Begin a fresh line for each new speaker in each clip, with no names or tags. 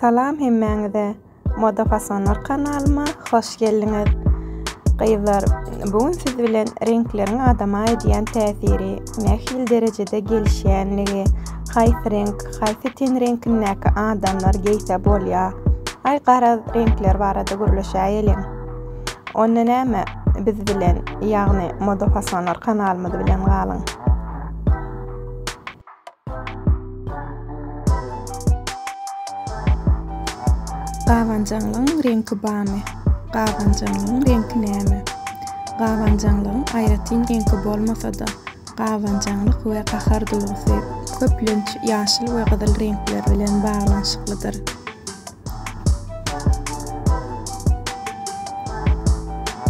Salam hemmäňize Moda Fasonlar kanalyma hoş geldiňiz. Gyzlar, bu gün siz bilen reňkleriň adama edýän täsiri, nähili derejede gelişýänligi, haýsy reňk, haýsy ten reňkindäki adamlar geýse bolýar, aý garaz reňkler barada gürleşäýeliň. Onda näme, biz bilen, ýagny Moda Fasonlar kanalymyz bilen galyň. Gabanjaňlygyň reňki barmy? Gabanjaňlygyň reňki näme? Gabanjaňlygyň aýratyn reňki bolmasa-da, gabanjaňlyk we gahar duýgusy, köplenç, ýaşyl we gyzyl reňkler bilen baglanyşyklydyr.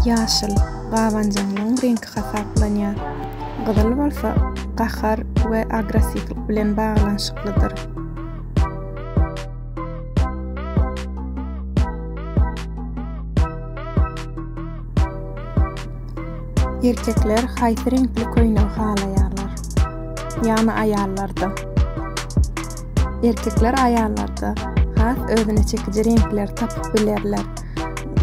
Ýaşyl, gabanjaňlygyň reňki hasaplanýar. Gyzyl bolsa gahar we agressiwlik bilen baglanyşyklydyr. Erkekler haýsy reňkli köýnegi halaýarlar? Ýagny aýallarda. Erkekler aýallarda has özüne çekiji reňkleri tapyp bilerler.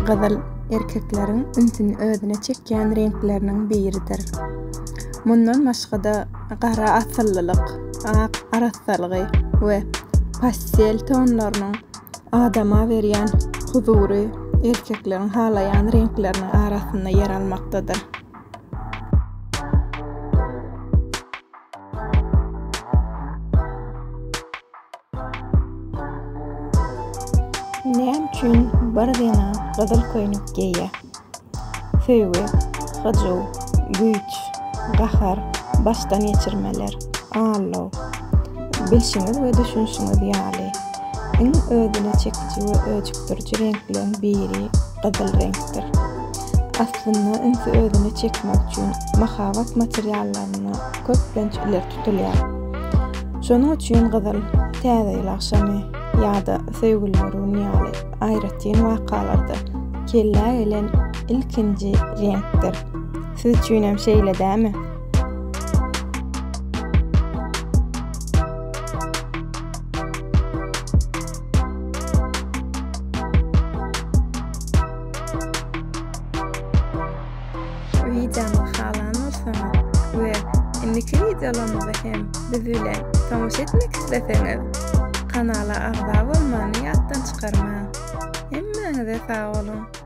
Gyzyl erkekleriň ünsüni özüne çekýän reňkleriniň biridir. Mundan başga-da gara asyllylyk, ak arassalygy we pastel tonlarynyň adama berýän huzury erkekleriň halaýan reňkleriniň arasynda ýer almakdadyr. Näme üçin bir zenan gyzyl köýnek geýýär? Söýgi, hyjuw, güýç, gahar, başdan geçirmeler, aldaw. Bilşiňiz we düşünşiňiz ýaly, iň özüne çekiji we öjükdiriji reňkleriň biri gyzyl reňkdir. Aslynda ünsi özüne çekmek üçin mahabat materiallarynda köplenç ileri tutulýar. Şonuň üçin gyzyl Täze ýyl agşamy ýa-da Söýgüliler güni ýaly aýratyn wakalarda kellä gelen ilkinji reňkdir. Siz üçinem şeýle dämi? Wideomyzy halan bolsaňyz we indiki wideolarymyza hem biz bilen tomaşa etmek isleseňiz kanala agza bolmany ýatdan çykarmaň. Hemmäňize sag boluň.